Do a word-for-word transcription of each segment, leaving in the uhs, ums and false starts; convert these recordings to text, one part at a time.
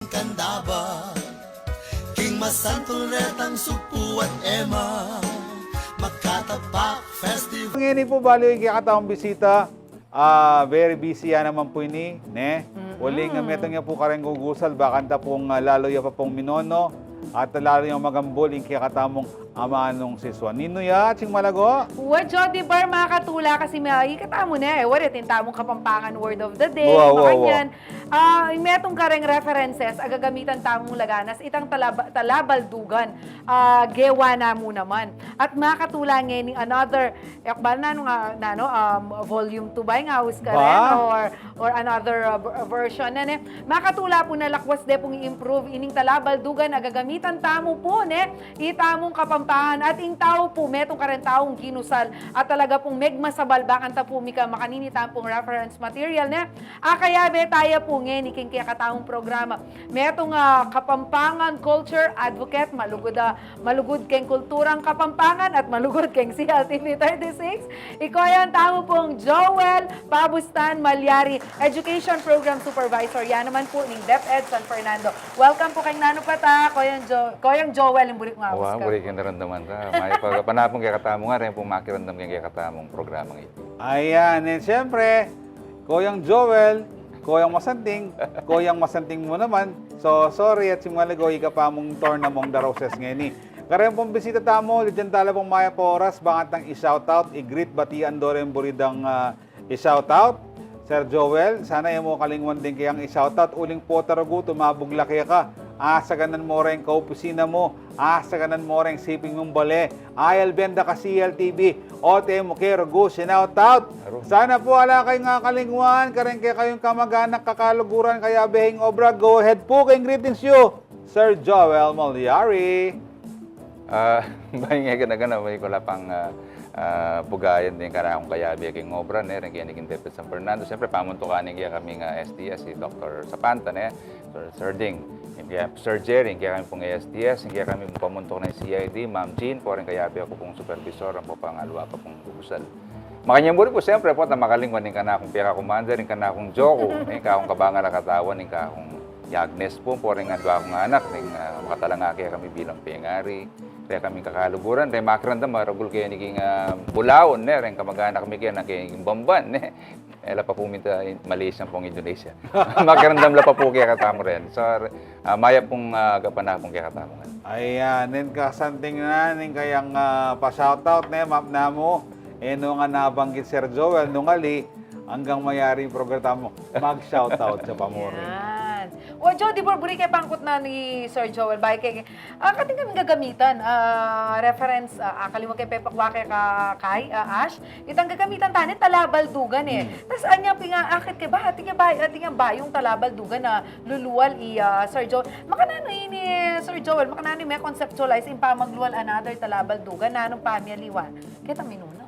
Kandaba, king masantul retang sugpu at ema, Makatapak Festival. Ngeni pu, balu ing kekatamung bisita, ah, very busy ya naman pu ini, ne? Mm-mm. Uling, ah, metung ya pu kareng gugusal, bakanta pung, ah, lalu ya pa pung minono, at lalu yang magambul ing kekatamung amanung sisuan. Ninu ya, Ching Malago? Wa, Jody Bar, makatula kasi may ikatamu ne, e, wari, atin tamung Kapampangan word of the day, wa, wa, wa, makanyan. Ah, metung kareng references a gagamitan tamung laganas, itang talaba-, talabaldugan, ah, gewa na mu naman. At makatula ngening another, yakbal na nung, ah, nanu, um, volume two ba ing aus karen, ba? Or, or another, uh, ver-, version na, ne? Makatula pu na lakwas de pung i-improve ining talabaldugan a gagamitan tamu pu, ne? Itamung Kapampangan at ing tau pu, metung kareng taung ginusal at talaga pung megmasabal bakanta pu mika makanini tamung reference material, ne? Akayabe taya pu ngeni king kekatamung programa. Metung, ah, Kapampangan culture advocate, malugud, ah, malugud keng kulturang Kapampangan at malugud keng C L T V thirty-six. I Koyang tamu pung Joel Pabustan Malyari, Education Program Supervisor ya naman pu ning DepEd San Fernando. Welcome pu keng nanu pa ta, Koyang Jo-, Koyang Joel, ing buri kung aus ka. Wa, buri keng naramdaman ta. Mayap a kapanapan kekatamu, ngeni pung makiramdam keng kekatamung programang iti. Ayan, and siyempre, Koyang Joel, Koyang Masanting, Koyang Masanting mu naman. So, sorry, at Ching Malago, ika pa mung torn among the roses ngeni. Kareng pung bisita tamu, dyan tala pung mayap a oras, bakantang i-shoutout, i-greet, batian do reng buri dang, ah, i-shoutout. Sir Joel, sana e mu kalingwan ding kayang i-shoutout. Uling pota rugu, tumabug la keka. Asaganan mu reng kaopisina mu, asaganan mu reng siping mung bale. Ayal benda ka C L T V. Ote mu ke rugu, sinoutout. Aru. Sana pu ala kayung akalingwan, kareng kekayung kamaganak, kakaluguran, kayabe ing obra. Go ahead pu keng greetings yu, Sir Joel Malyari. Ah, bayu nge gana-gana, bayu ku la pang, ah, ah, bugayan ding kanakung kayabe king obra, ne, reng keni king DepEd San Fernando. Siyempre, pamuntukan ning kekaming S T S, i Doktor Sapanta, ne, Sir, Sir Ding, ing kaya Sir Jerry, ing kekami pung S T S, ing kekami pung pamuntuk neng C I D, Ma'am Jean, pu reng kayabe ku pung supervisor, ampo pa ing aliwa ku pung gugusal. Makanyan buri pu, siyempre, pota makalingwan ing kanakung peka-commander, ing kanakung Joko, ing kakung kabangan a katawan, ing kakung i Agnes pu, pu reng adwa kung anak, reng, ah, makatalanga kekami bilang pengari, reng kami kakaluguran, reng makiramdam, maragul keni king, ah, bulaun, ne, reng kamaganak mi keni king Bamban, ne. E la pa pu minta Malaysia pung Indonesia. Makiramdam la pa pu kekatamu rin. So, ah, mayap pung, ah, kapanapun kekatamu rin. Ayan, ning kasanting na, ning kayang, ah, pa-shoutout, ne, map namu. E, nung nabanggit Sir Joel, nung ali, anggang mayari ing programa mu, mag-shoutout ya pa mu rin. Yan. Wa, Jo, di buri-buri ke pangkutnan ni Sir Joel, bayu ke, ah, atin kaming gagamitan, ah, reference, ah, akaliwa ke pepakwa ke ka, kay, ah, Ash, itang gagamitan ta ne, talabaldugan e. Hmm. Tas anya pin nga, akit ke ba, atin ya ba, atin ya bayung talabaldugan a lulual i, ah, Sir Joel. Makananu ini, Sir Joel, makananu me-conceptualize ing pamaglual another talabaldugan, nanung pamiyaliwan? Keta minuna.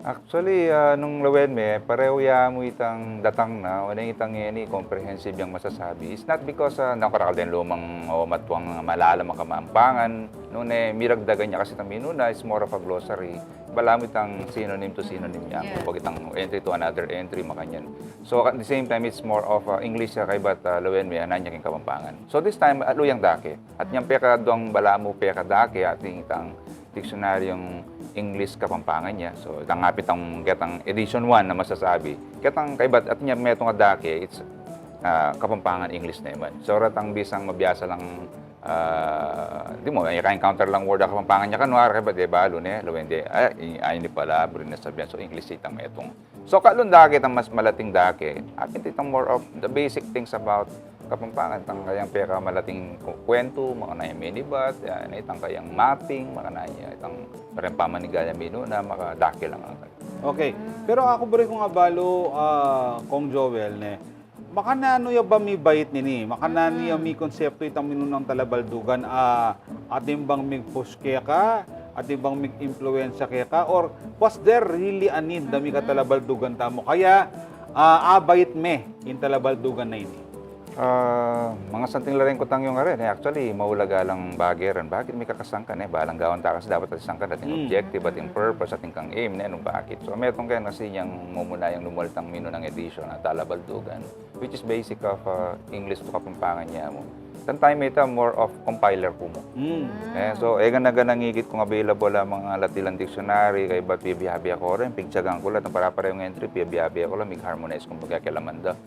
Actually, ah, nung lawen me, pareho ya mu itang datang na, o neng itang ngeni, comprehensive yang masasabi. It's not because, ah, nakarakal den lumang o matuang malalam a Kapampangan, nune, miragdagan ya kasi itang minuna, it's more of a glossary. Balamu itang synonym to synonym ya, yeah, pag itang entry to another entry, makanyan. So, at the same time, it's more of, ah, English ya kaybat, ah, lawen me, anan ya king Kapampangan. So, this time, alu yang dake. At nyang pekaduang balamu pekadake, atin itang diksionaryung English Kapampangan ya. So, itang apin itang ketang edition one na masasabi. Ketang kaybat, atin yang metung a dake, it's, ah, Kapampangan English naman. So, ratang bisang mabiasa lang, ah, di mu, ika-encounter lang word a Kapampangan ya kanu, ara kaybat de balu ne, lawen de, ah, i-, ay, ini pala, buri na sabian. So, English itang metung. So, kalung dake, itang mas malating dake, atin itang more of the basic things about Kapampangan, itang kayang pekamalating ku-, kwentu, makanyan minibat, yan, itang kayang mapping, makanyan itang pareng pamanigalyang minuna, makadake lang agad. Okay. Pero aku buri kung abalu, ah, Kong Joel, ne, makananu ya ba mibait nini? Makananu ya mikonsepto itang minunang talabaldugan, ah, atin bang mig-push keka, atin bang mig-impluwensya keka, or was there really a need na mikatalabaldugan tamu? Kaya, ah, abait me ing talabaldugan a ini. Ah, mangasanting la ring kutang yung are, ne, actually, maulaga lang bage rin. Bakit mikakasangkan, e? Balang gawan ta kasi dapat atin sangkan, atin objective, atin purpose, atin kang aim, ne, nung bakit. So, metung kaya kasi yang mumuna yang lumual itang minunang edition a talabaldugan, which is basic of, ah, English to Kapampangan ya mu. Itang time ita, more of compiler ku mu. Mm. Eh, so, e, gana-gana ngikit kung available a mga lati lang dictionary, kaybat pibie-bie ku rin, pigtyagan ku la, itang pare-parehung entry, pibie-bie ku la, mig-harmonize kumbaga keng laman da.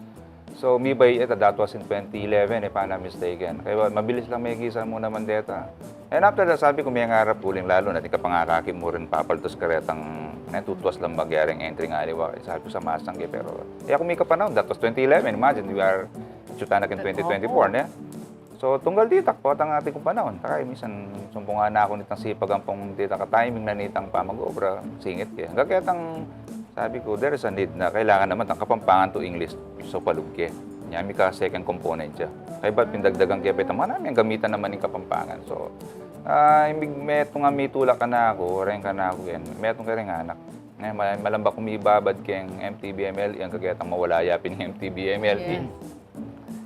So, mibay ita, that was in twenty eleven, if I'm not mistaken. Kaya mabilis lang mekisan mu naman deta. And after that, sabi ku, mengarap ku uling lalu na ating kapangakit mu rin papaltus karetang, ne, tutuas lang bagya reng entry ngan aliwa. Sabi ku, sa masang ke, pero, e, aku mika panahun, that was twenty eleven, imagine, we are, itsu tana keng twenty twenty-four, ne? So, tunggal ditak, potang atin kung panahun. Takay, minsan, sumbungan na aku nitang sipag ampong ditak a timing na nitang pamag-obra, singit ke. Hanggang ketang, sabi ku, there is a need na kailangan naman itang Kapampangan to English, so palub ke. Nya, mika second component ya. Kaybat pindagdagan ke pa itang, marami yang gamitan naman ing Kapampangan. So, ah, imig metung a mitulak kanaku, reng kanaku yan. Metung kareng anak. Eh, ma-, malamba ku mibabad keng M T B M L E, hanggang ketang mawala ya pin ing M T B M L E. Yes.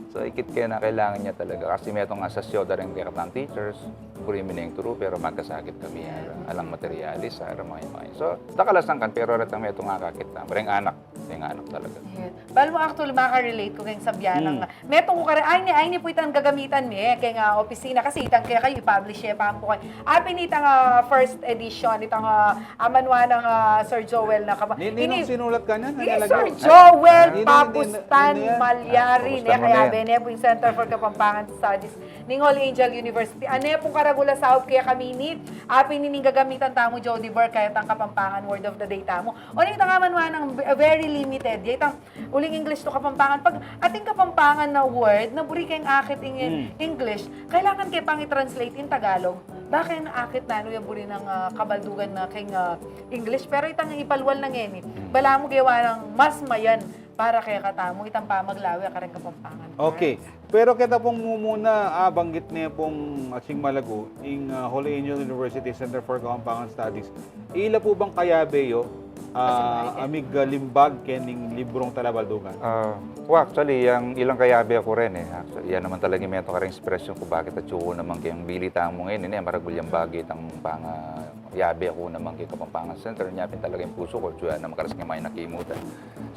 So, ikit ke na kailangan nya talaga. Kasi metung a sasyo da ring kekatang teachers, buri mi neng turu, pero magkasakit kami, ara, alang materialis, ara, mga, mga. So, dakal a sangkan, pero retang metung a kakit na, reng anak, reng anak talaga. Yes. Bale mu, actually, makarelate ku keng sabyan nang, metung ku kare, ay, ini, ay, ini pu itang gagamitan mi, eh, keng, ah, opisina, kasi itang kekayu, i-publish ya pa pu kekayu. Apin itang, ah, first edition, itang, ah, amanuan nang, ah, Sir Joel na kapa-, Ni-, ninong ini, sinulat kanyan? Ni Sir Joel Papustan Malyari, ne, kaya bene pu ing Center for Kapampangan Studies ning Holy Angel University. Ane pung karagul a saup kekami ini, apin ining gagamitan tamu, Jody Burr, kaya itang Kapampangan word of the day tamu. O, itang amanuan nang very limited, ya itang uling English to Kapampangan. Pag ating Kapampangan na word, na buri keng akit ing English, kailangan ke pang i-translate in Tagalog. Baka ing akit nanu ya buri nang, ah, kabaldugan na keng, ah, English, pero itang ipalwal na ngeni. Balamu gewa nang mas mayan para kekatamu itang pamaglawe kareng Kapampangan. Okay. Pero keta pung mumuna, ah, banggit ne pung ating malagu, ing, ah, Holy Angel University Center for Kapampangan Studies. Ila pu bang kayabe yu, ah, amig, ah, limbag kening librung Talabaldugan? Ah, well, actually, yang ilang kayabe ku rin, eh. Actually, yan naman talaga ing metung kareng inspirasyon ku bakit atsu ku naman keng bili tamu ngeni, eh, maragul yang bage itang pangayabe ku naman keng Kapampangan Center, nya pin talaga ing pusu ku, atsu ya naman karas keng makimutan.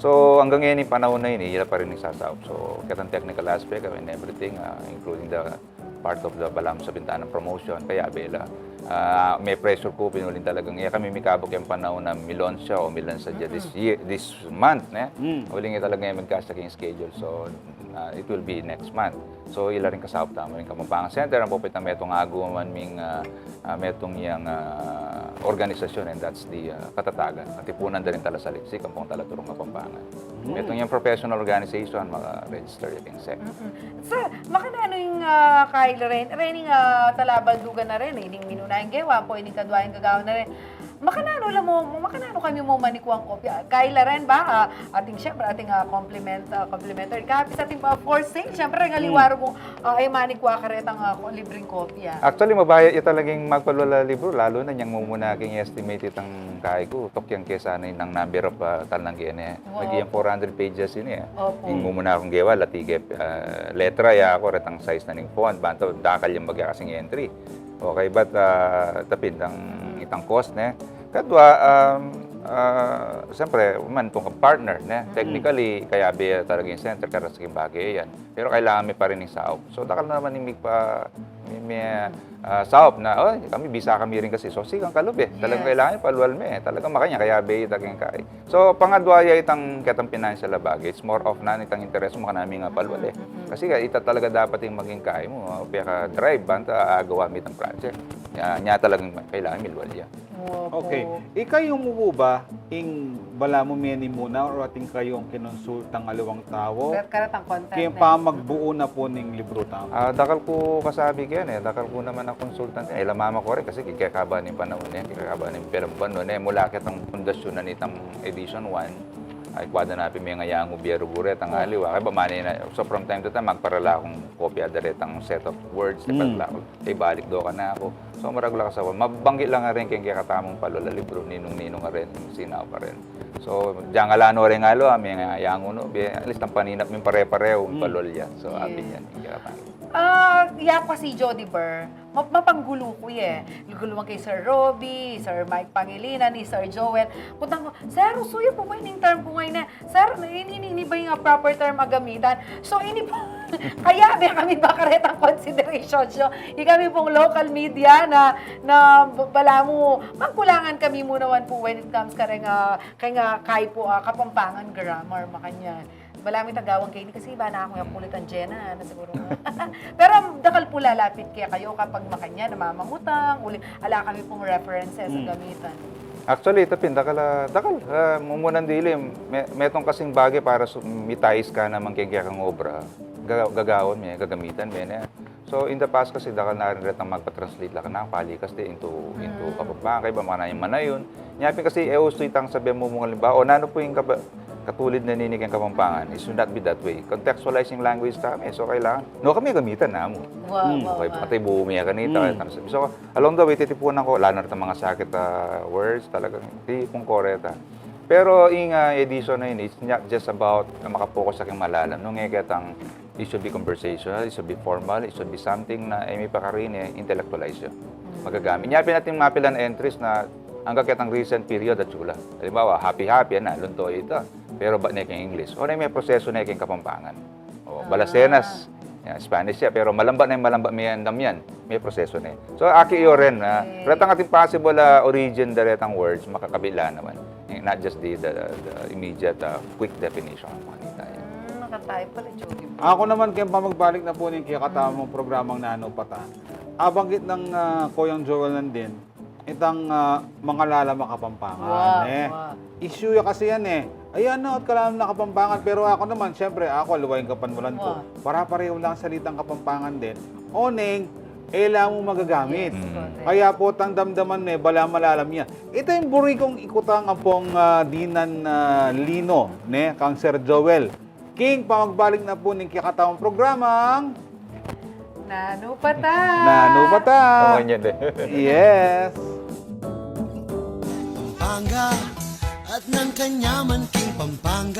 So, hanggang ngeni panahun na ini, ila pa rin ing sasaup. So, ketang technical aspect, I mean, everything, ah, including the part of the balamu sabyan nang promotion, kayabe la. Ah, me-pressure ku pin uling talagang, e kami mikabud keng panahun na mi-launch ya o mi-launch ya this year, this month, ne? Uling talaga migkasa keng schedule. So, ah, it will be next month. So, ila ring kasaup tamu ring Kapampangan Center, ampo pin itang metung aguman ming, ah, ah, metung yang, ah, organisasyon, and that's the, ah, Katatagan. Katipunan da ring talasaliksik ampong talaturung Kapampangan. Metung yang professional organization, maka-register ya keng SEC. Sir, makananu ing, ah, kaila ren, ren ing, ah, Talabaldugan na ren, ining minuna yang gewa, ampo ining kadwa yang gagawan na ren. Makananu la mu, makananu kami mu manikuang kopya? Kaila ren ba, ah, ating, siyempre, ating, ah, compliment, ah, complimentary copies, ating, ah, for sale, siyempre, ring aliwa reng, ah, e manikua karetang, ah, libreng kopya. Actually, mabaya ya talagang magpalwal a libru, lalu na inyang mumuna keng estimate itang kai ku, tukyan ke sana ing number of, ah, talnang kene. Wow. Maging four hundred pages ini, eh. Opo. Ing mumuna kung gewa, lati ke, ah, letra ya ku, retang size na ning font, banta dakal yang bagya kasing entry. Okay, but, ah, tapin itang, itang cost, ne? Kadwa, um, ah, siyempre, man, itang partner, ne? Technically, kayabe talaga ing center, karas keng bage yan. Pero kailangan mi pa rin ing saup. So, dakal na naman ing migpa-, mi, mi, ah, saup na, "Oh, kami, bisa kami rin kasi." So, sige, kalub, eh. Talagang kailangan mi, palwal mi, eh. Talagang makanyan, kayabe ita keng kai. So, pangadwa ya itang ketang financial a bage, it's more of nanu itang interes mu, makananu mi nga palwal, eh. Kasi ka, ita talaga dapat ing maging kai mu, ah, peka-drive, banta agawa mi itang project. Nya, nya talagang kailangan milwal ya. Opo. Okay. Ikayu mu pu ba, ing balamu meni muna, or atin kayung kinonsultang aliwang tau? Kar-, karetang content keng pamagbuo na pu ning libru tamu. Ah, dakal ku kasabi keni, eh. Dakal ku naman a consultant, eh. Ila mama ku rin, kasi kekaba ning panahun, eh. Kekaba ning panahun, eh. Mula ketang pundasyon na nitang edition one, ay, kuwada na pin mengayangu bie rugure, tang aliwa. Kaya ba, mani na, so from time to time, magparala kung kopya da retang set of words, parala ku. Ibalik do kanaku. So, maragul a kasaup. Mabanggit la ngarin keng kekatamung palwal a libru, ninung-ninung a rin, sinaup a rin. So, dyan ala no rin ngalo, ah, mengayangu no, bie, at least, ang paninap ming pare-pareho, palwal ya. So, abi yan, kekatamu. Ah, ya ku kasi, Jody Burr, ma-, mapanggulu ku ye. Guluan kay Sir Roby, Sir Mike Pangilinan, ni Sir Joel. Kutang ku, "Sir, usu ya pu ba ining term pu ngeni, sir? Ini, ini, ini ba ing, ah, proper term a gamitan?" So, ini pu, Kaya, be, kami ba karetang consideration nyo? Ikami pung local media na, na balamu, magkulangan kami mu naman pu when it comes kareng, ah, kareng, ah, kay pu, ah, Kapampangan grammar, makanyan. Balamu itang gawan keni kasi iba na kung kulit ang Jenna, na siguro. Pero dakal pu lalapit kekayu kapag makanyan, namamangutang, uli, ala kami pung references a gamitan. Actually, ita pin, dakal, ah, dakal, ah, mumunan dili, me-, metung kasing bage para su-, mitayis ka naman keng kekang obra, ga-, gagawan me, gagamitan me, ne. So, in the past kasi, dakal na rin retang magpa-translate la kanaku, palikas de, into, into Kapampangan, kaybat makanyan manayun. Nya pin kasi, e usu itang sabi mu, mung alimbawa, o nanu pu ing kaba-, katulid na nini keng Kapampangan, it should not be that way. Contextualizing language tamu, so kailangan, no, kami gamitan namu. Wow, wow, Okay, wow. Patay buo mi kanita, kaya tamu sabi. So, along the way, titipunan ku, lalo na retang mga sakit, ah, words, talagang titipun ku reta. Pero ing, ah, edition na ini, it's not just about, ah, makapokus sa keng malalam. Nung e ketang, it should be conversational, it should be formal, it should be something na e mipakarini, intellectualize yu. Magagamit. Nya pin atin mapilan entries na angga ketang recent period atsu la. Halimbawa, happy-happy, yan na, lunto ita. Pero bat ne keng English? O, ne me prosesu ne keng Kapampangan. O, balasenas. Yan, Spanish ya, pero malambat ne, malambat me andam yan. Me prosesu ne. So, aki yu rin, ah, retang atin possible, ah, origin da retang words, makakabit la naman. Eh, not just the, the, the immediate, ah, quick definition. Makita yan. Hmm, makatay pala, Joey. Aku naman, keng pamagbalik na pu ning kekatamung programang Nanu Pa Ta, abanggit nang, ah, Koyang Joel nandin, itang, ah, mangalalam a Kapampangan, Wow, eh. Wow. Issue ya kasi yan, eh. Ayan na, at kalalam na Kapampangan. Pero aku naman, syempre, aku, aliwa ing kapanwalan ku. Wow. Para-pareho lang salitang Kapampangan din. Oneng, e la mu magagamit. Yes, correct. Kaya pu, tang damdaman me, bala malalam ya. Ita ing buri kung ikutang ampong, ah, dinan, ah, Lino, ne, kang Sir Joel. King pamagbalik na pu ning kekatamung programang Nanu Pa Ta? Nanu Pa Ta? Tama yan, eh. Yes. Pampanga at nang kanyaman king Pampanga.